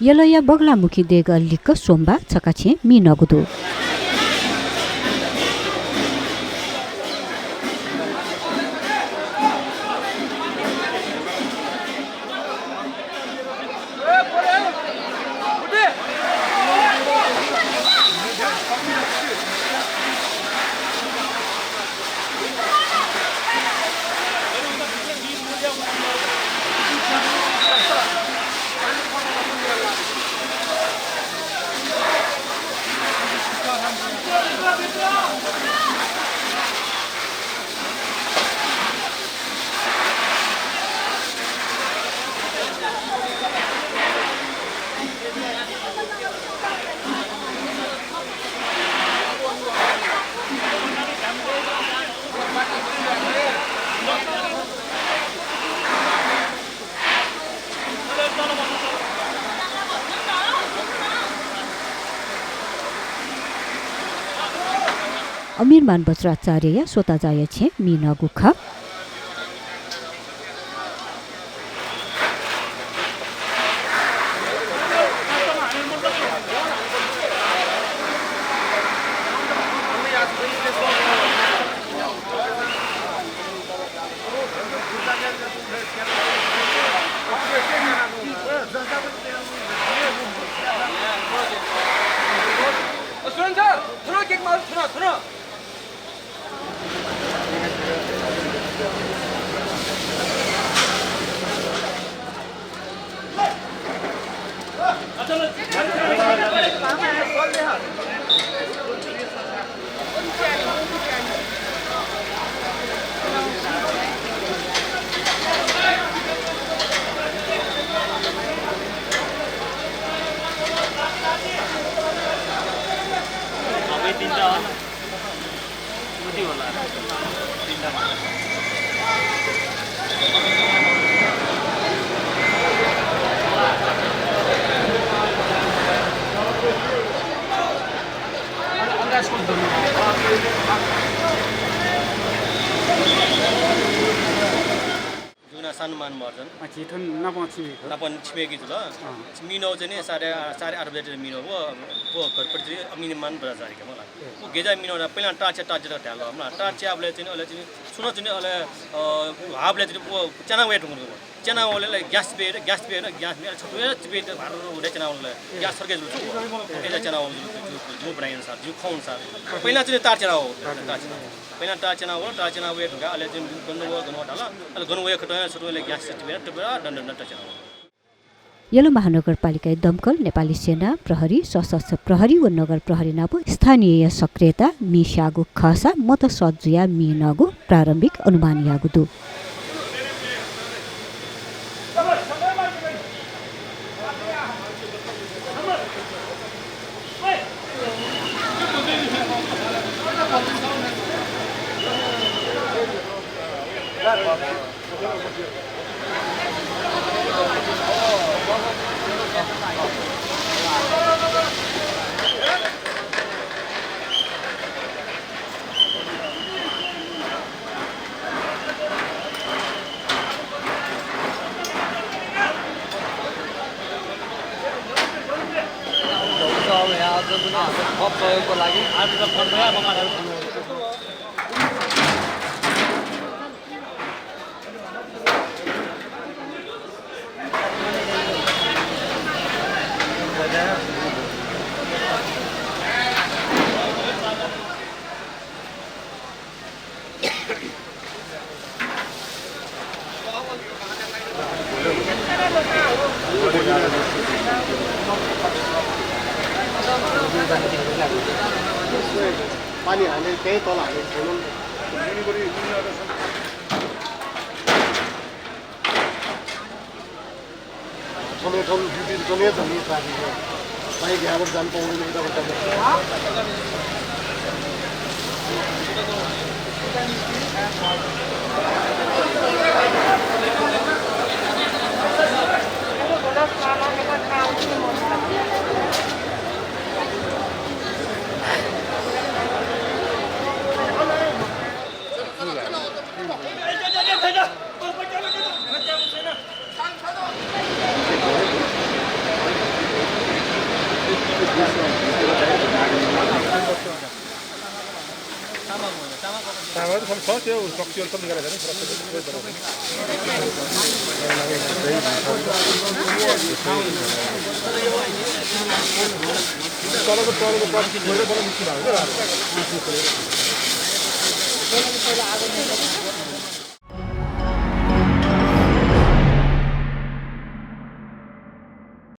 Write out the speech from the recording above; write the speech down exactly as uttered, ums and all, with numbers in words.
यलया बगलामुखी देगः लिक्क सोमबाः छकाछेँ मि नःगु दु। अमीरमान बज्राचार्यया स्वताजाया छेँ मि नःगु खः। जिगु नां सानुमान महर्जन। अँ, झी थन नापं छिमेकी खः। नापं छिमेकी जुल। अँ। मि नःगु चाहिँ नि साढे, साढे आठ बजे चाहिँ मि नःगु व, व घरपति चाहिँ अमीरमान बज्राचार्य खः मला। ए। व गेजा मि नःगु पहिला टाँच्या, टाँच्या धाल मला। टाँच्याबलय् चाहिँ नि अले चाहिँ नि सुन चाहिँ नि अले, अ, हाबलय् चाहिँ नि व च्याना वये धुंकल। च्याना वले ला ग्यास बे, ग्यास बे, ग्यास बे, छतु बे, चिबे, भार उडे च्याना वले। ग्यास सरके जुल छु। गेजा च्याना वले जुल, जु, जु बनाइन सार, जु खौन सार। पहिला चाहिँ नि तार च्याना व, तार च्याना। पहिला टाँच्या व, टाँच्या वये धुंकाः अले चाहिँ गन व, गन व धाल। अले गन वये खतः छतु अले ग्यास सिटी बेला टुबेला दन दन टाँच्या व। यल महानगरपालिकाया दमकल, नेपाली सेना, प्रहरी, सशस्त्र प्रहरी व नगर प्रहरी नाप स्थानीय सक्रियता मि स्याःगु खःसा मत सत जुयाः मि नःगु प्रारम्भिक अनुमान याःगु दु। हुन्छ, अब यहाँ अझ पनि हाम्रो थप सहयोगको लागि पानी हाने, त्यही तल हाने छैन नि त। थन, थन, दुई दिन थन हे झन् ट्राफिक हो। बाइक यहाँबाट जानु पाउँदैन, यताबाट जानु पाउँदैन। अब हम सब त्यो रक्सी और सब निकाला जाने, थोड़ा सा।